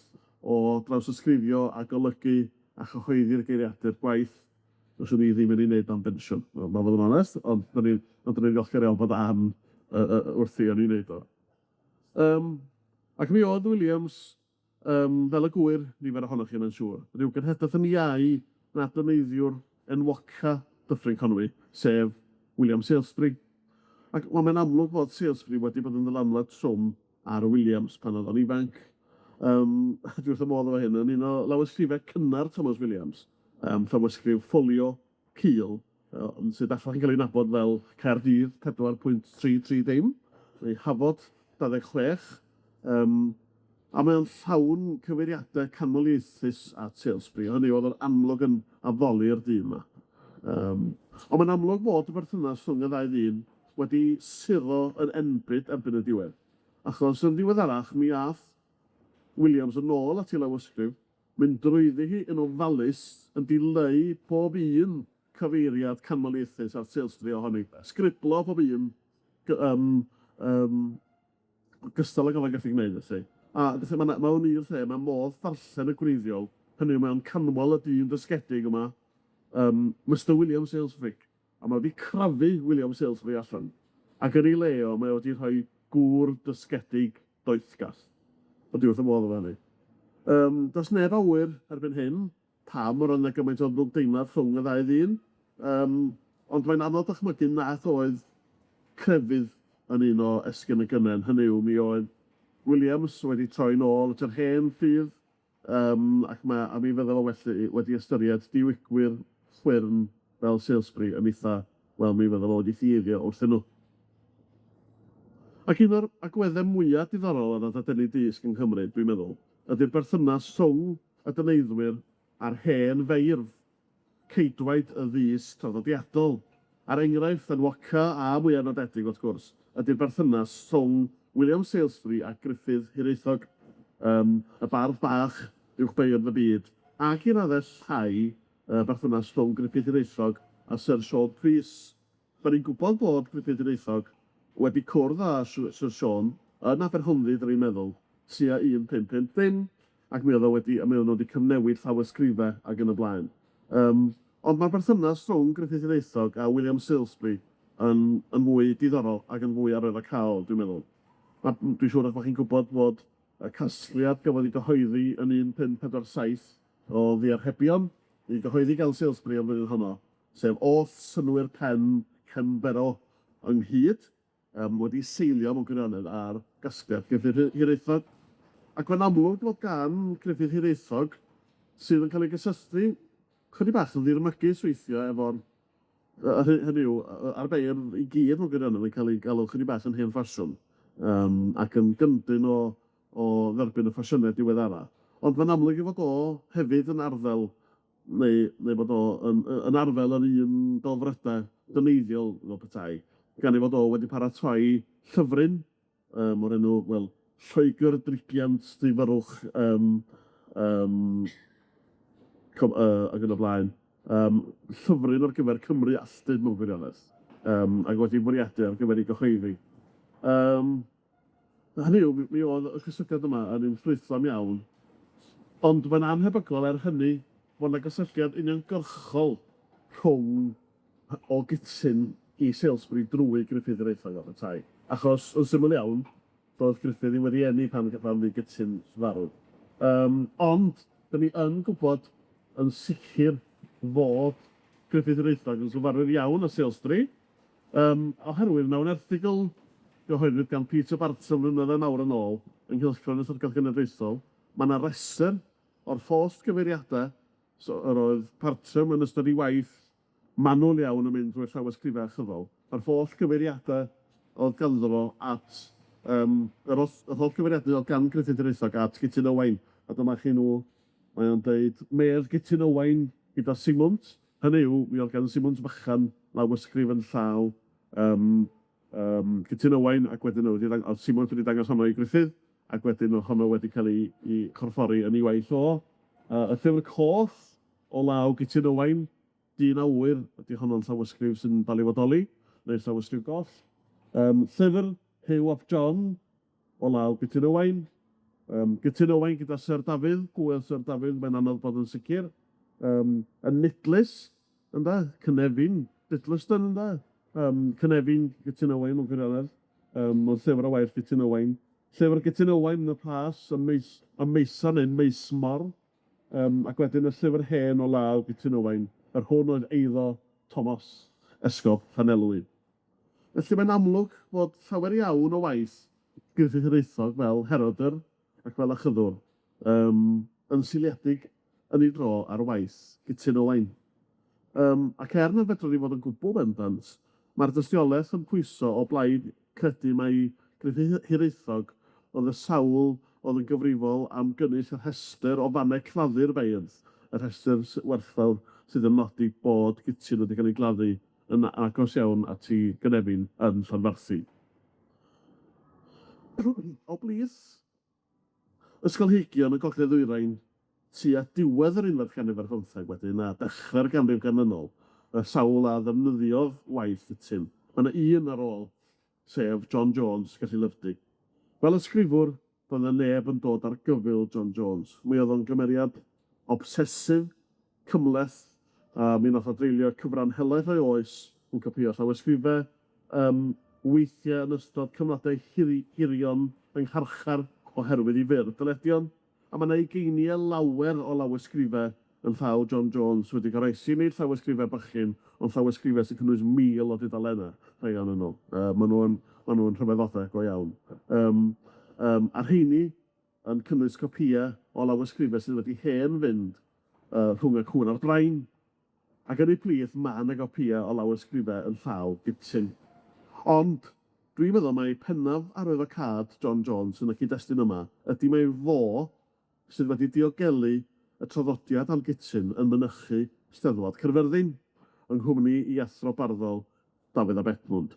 o drawsysgrifio a golygu a chyhoeddi'r geiriadur gwaith fyswn i ddim yn ei wneud am bensiwn, ma' fod yn onest, ond 'dan ni ond 'dan ni'n ddiolchgar iawn bod Ann yy yy wrthi yn ei wneud o. Yym ac mi o'dd Williams yym fel y gŵyr nifer ohonoch chi mae'n siŵr, ryw genhedlaeth yn iau na dyneiddiwr enwoca Dyffryn Conwy, sef William Salesbury. Ac wel mae'n amlwg fod Salesbury wedi bod yn ddylanwad trwm ar Williams pan oedd o'n ifanc. Yym dwi wrth fy modd efo hyn, yn un o lawysgrifau cynnar Tomos Williams, yym llawysgrif ffolio cul, yy sydd bellach yn cael ei nabod fel Caerdydd 4.330, neu Hafod 26, yym a mae o'n llawn cyfeiriadau canmoliaethus at Salesbury, hynny yw o'dd o'n amlwg yn addoli'r dyn 'ma. Yym on' mae'n amlwg fod y berthynas rhwng y ddau ddyn wedi suro yn enbyd erbyn y diwedd, achos yn ddiweddarach mi ath Williams yn ôl at 'i lawysgrif, mynd drwyddi hi yn ofalus, yn dileu pob un cyfeiriad canmoliaethus at Salesbury ohoni, sgriblo pob un yym yym gystal ag o'dd o'n gallu gwneud felly. A felly ma' 'na mewn un lle ma' modd darllen y gwreiddiol, hynny yw mae o'n canmol y dyn dysgedig yma, yym Mister William Salesbury. A mae wedi crafu William Salesbury allan, ac yn ei le o, mae o wedi rhoi gŵr dysgedig doethgall. Ond dwi wrth 'y modd efo hynny. Yym, do's neb a ŵyr erbyn hyn pam yr oedd 'na gymaint o ddrwgdeimlad rhwng y ddau ddyn, yym, ond mae'n anodd dychmygu nath oedd crefydd yn un o esgyrn y gynnen, hynny yw, mi oedd Williams wedi troi'n ôl at yr hen ffydd, yym, ac ma' a mi fydda fo felly wedi ystyried diwygwyr chwyrn fel Salesbury yn eitha, wel, mi fydda fo wedi ffieiddio wrthyn nhw. Ac un o'r agwedde mwya diddorol ar ddadeni dysg yng Nghymru, dwi'n meddwl, ydi'r berthynas rhwng y dyneiddwyr a'r hen feirdd, ceidwaid y ddysg traddodiadol. A'r enghraifft enwoca a mwya nodedig, wrth gwrs, ydi'r berthynas rhwng William Salesbury a Gruffydd Hiraethog, yym, y bardd bach uwchbeirdd y byd, ac i raddau llai, y berthynas rhwng Gruffydd Hiraethog a Syr Siôn Prys. 'Dan ni'n gwbod bod Gruffydd Hiraethog wedi cwrdd â Syr Siôn yn Aberhonddu, 'dan ni'n meddwl, tua 1550, ac mi oedd o wedi, a mi oedden nhw wedi cyfnewid llawysgrife ac yn y blaen. Yym, ond ma'r berthynas rhwng Gruffydd Hiraethog a William Salesbury yn yn fwy diddorol ac yn fwy arwyddocaol, dwi'n meddwl. Ma' dwi'n siŵr eich bod chi'n gwbod bod y casgliad gafodd 'i gyhoeddi yn 1547 o ddiarhebion, 'i gyhoeddi gan Salesbury y flwyddyn honno, sef oll synnwyr pen Canberra ynghyd, yym wedi seilio mewn gwirionedd ar gasgliad Gruffydd Hiraethog. Ac mae'n amlwg fod gan Gruffydd Hiraethog, sydd yn cael ei gysylltu chydig bach yn ddirmygus weithiau efo'r yy hynny yw, a'r beirdd i gyd mewn gwirionedd yn cael eu galw chydig bach yn hen ffasiwn, yym ac yn gyndyn o o dderbyn y ffasiynau diweddara. Ond mae'n amlwg ei fod o hefyd yn arddel neu neu bod o yn yy yn arddel yr un delfrydau dyneiddiol fel petai, gan ei fod o wedi paratoi llyfryn yym o'r enw, wel, Lloegr Drigiant Difyrrwch yym yym ac yn y blaen, yym llyfryn ar gyfer Cymru alltud mewn gwirionedd, yym ac wedi fwriadu ar gyfer ei gyhoeddi. Yym. Hynny yw, mi oedd y cysylltiad yma yn un ffrwythlon iawn, ond mae'n annhebygol er hynny fod 'na gysylltiad uniongyrchol rhwng o Gutyn i Salesbury drwy Gruffydd Hiraethog fel petai, achos yn syml iawn, doedd Gruffydd ddim wedi eni pan pan fu Gutyn farw. Yym, ond 'dan ni yn gwbod yn sicr fod Gruffydd Hiraethog yn gyfarwydd iawn â Salesbury, Yym, oherwydd mewn erthygl gyhoeddwyd gan Peter Barton flynyddoedd mawr yn ôl yng nghylchgrawn y Llyfrgell Genedlaethol, ma' 'na restr o'r holl gyfeiriadau so yr oedd Parcham yn ystod ei waith manwl iawn yn mynd drwy'r llawysgrifau achyddol, yr holl gyfeiriadau oedd ganddo fo at yym yr os- yr holl gyfeiriadau oedd gan Gruffydd Hiraethog at Gutyn Owain, a dyma chi nhw, mae o'n deud, medd Gutyn Owain gyda Simwnt, Hynny yw, mi oedd gan Simwnt Fychan lawysgrif yn llaw yym yym Gutyn Owain, ac wedyn oedd wedi ddang- oedd Simwnt wedi dangos honno i Gruffydd, ac wedyn oedd honno wedi cael ei 'i chorffori yn ei waith o. Yy y Llyfr Coch o law Gutyn Owain, dyn a ŵyr, ydy honno'n llawysgrif sy'n dal i fodoli, neu llawysgrif goll. Yym llyfr Huw ap John o law Gutyn Owain. Yym Gutyn Owain gyda Syr Dafydd, gŵyl Syr Dafydd, mae'n anodd bod yn sicr. Yym yn Nidlys, ynde, Cynefin, Didleston ynde? Yym Cynefin Gutyn Owain mewn gwirionedd, yym mewn llyfr o waith Gutyn Owain. Llyfr Gutyn Owain yn y Plas ym Meis- ym Meisan neu Meismor, yym ac wedyn y llyfr hen o law Gutyn Owain, yr hwn oedd eiddo Tomos, Esgob Llanelwy. Felly mae'n amlwg fod llawer iawn o waith Gruffydd Hiraethog fel herodr ac fel achyddwr yym yn seiliedig yn ei dro ar waith Gutyn Owain. Yym ac er na fedrwn ni fod yn gwbwl bendant, ma'r dystiolaeth yn pwyso o blaid credu mai Gruffydd Hiraethog oedd y sawl oedd yn gyfrifol am gynnull y rhestr o fannau claddu'r beirdd, y rhestr werthfawr sydd yn nodi bod Gutyn wedi cael ei gladdu yn agos iawn at 'i gynefin yn Llanfarsi. O blith ysgolheigion y Gogledd Ddwyrain tua diwedd yr unfed ganrif ar bymtheg wedyn a dechre'r ganrif ganlynol, y sawl a ddefnyddiodd waith Gutyn, ma' 'na un ar ôl, sef John Jones, Gelli Lyfdy. Fel ysgrifwr, doedd 'na neb yn dod ar gyfyl John Jones. Mi oedd o'n gymeriad obsesive, cymhleth, a mi nath o dreulio cyfran helaeth o'i oes yn copïo llawysgrife, yym. weithiau yn ystod cyfnodau hirion yng ngharchar oherwydd 'i fyr dyledion, a ma' 'na ugeiniau lawer o lawysgrifau yn llaw John Jones wedi goroesi, nid llawysgrifau bychan, ond llawysgrifau sy'n cynnwys 1,000 o dudalennau, rhai ohonyn nhw. Ma' nhw'n ma' nhw'n rhyfeddodau go iawn. Yym yym a rheini yn cynnwys copïau o lawysgrifau sydd wedi hen fynd yy rhwng y cŵn a'r drain. Ac yn eu plith, ma' 'na gopïau o lawysgrifau yn llaw Gutyn. Ond dwi'n meddwl mai pennaf arwyddocâd John Jones yn y cyd-destun yma ydi mai fo sydd wedi diogelu y traddodiad am Gutyn yn mynychu Steddfod Caerfyrddin yng nghwmni 'i athro barddol Dafydd ab Edmwnd.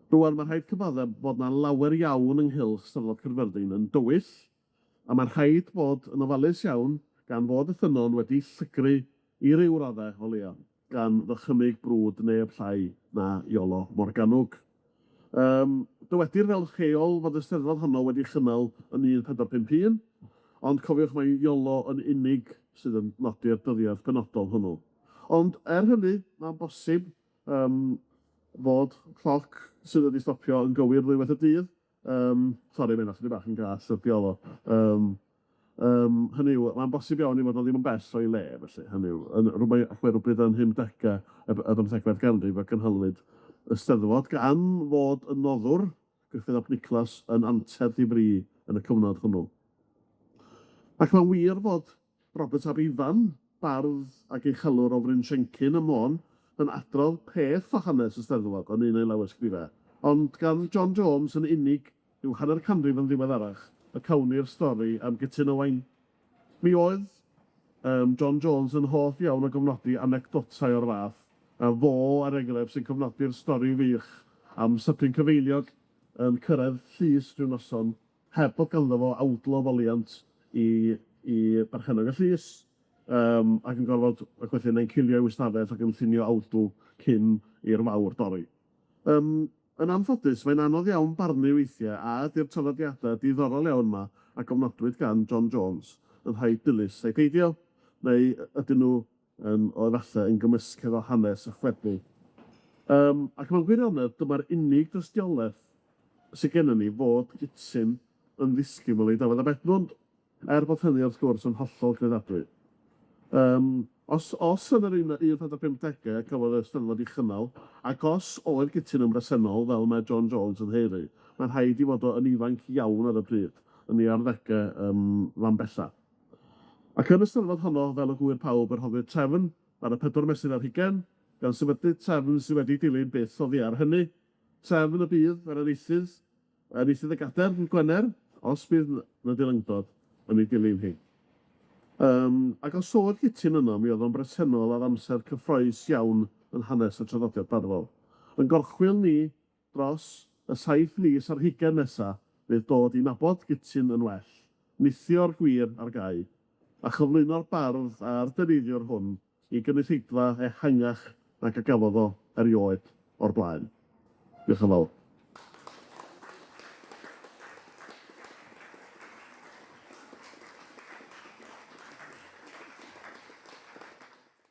Rŵan, ma' rhaid cyfadde bod 'na lawer iawn ynghylch Steddfod Caerfyrddin yn dywyll, a ma'n rhaid bod yn ofalus iawn gan fod y ffynnon wedi llygru i ryw radde o leia, gan ddychymyg brwd neb llai na Iolo Morganwg. Yym, dywedir fel rheol fod y Steddfod honno wedi chynnal yn 1451, ond cofiwch mai Iolo yn unig sydd yn nodi'r dyddiad penodol hwnnw. Ond er hynny, mae'n bosib yym fod cloc sydd wedi stopio yn gywir ddwywaith y dydd. Yym, sori, mae hynna chydig bach yn gas wrth Iolo. Yym, yym, hynny yw, mae'n bosib iawn ei fod o ddim yn bell o'i le, felly, hynny yw, yn rywbeth rhywbryd yn mhumdegau y y bymthegfed ganrif a gynhalwyd y Steddfod, gan fod y noddwr, Gruffydd ap Niclas, yn anterth ei fri yn y cyfnod hwnnw. Ac mae'n wir fod Robert ab Ifan, bardd ac uchelwr o Fryn Siencyn ym Môn, yn adrodd peth o hanes y Steddfod yn un o'i lawysgrifau, ond gan John Jones yn unig rhyw hanner canrif yn ddiweddarach y cawn ni'r stori am Gutun Owain. Mi oedd yym John Jones yn hoff iawn o gofnodi anecdotau o'r fath, a fo, er enghraifft, sy'n cofnodi'r stori wych am Sypyn Cyfeiliog yn cyrraedd llys rhyw noson heb bod ganddo fo awdl o foliant i i berchennog y llys, yym ac yn gorfod ac felly yn cilio i'w ystafell ac yn llunio awdl cyn i'r wawr dorri. Yym yn anffodus, mae'n anodd iawn barnu weithiau a ydi'r traddodiadau diddorol iawn 'ma a gofnodwyd gan John Jones yn rhai dilys ai peidio, neu ydyn nhw yn o efallai yn gymysgedd o hanes a chwedl. Yym, ac mewn gwirionedd, dyma'r unig dystiolaeth sy gennym ni fod Gutyn yn ddisgybl i Dafydd ab Edmwnd, er bod hynny wrth gwrs yn hollol credadwy. Yym, os os yn yr un 1450au cafodd y Steddfod ei chynnal, ac os oedd Gutyn yn bresennol, fel mae John Jones yn haeru, mae'n rhaid 'i fod o yn ifanc iawn ar y pryd, yn ei arddegau yym fan bella. Ac yn y Steddfod honno, fel y gŵyr pawb, yr rhoddwyd trefn ar y pedwar mesur ar hugain, gan sefydlu trefn sydd wedi dilyn byth oddi ar hynny, trefn y bydd yr enillydd, enillydd y gadair ddydd Gwener, os bydd 'na dilyngdod, yn ei dilyn hi. Yym, ac os oedd Gutyn yno, mi oedd o'n bresennol ar amser cyffrous iawn yn hanes y traddodiad barddol. Yn gorchwyl ni Dros y saith mis ar hugain nesa, fydd dod i nabod Gutyn yn well, nithio'r gwir ar gae, a chyflwyno'r bardd a'r dyneiddio'r hwn i gynulleidfa ehangach nag a gafodd o erioed o'r blaen. Diolch yn fawr.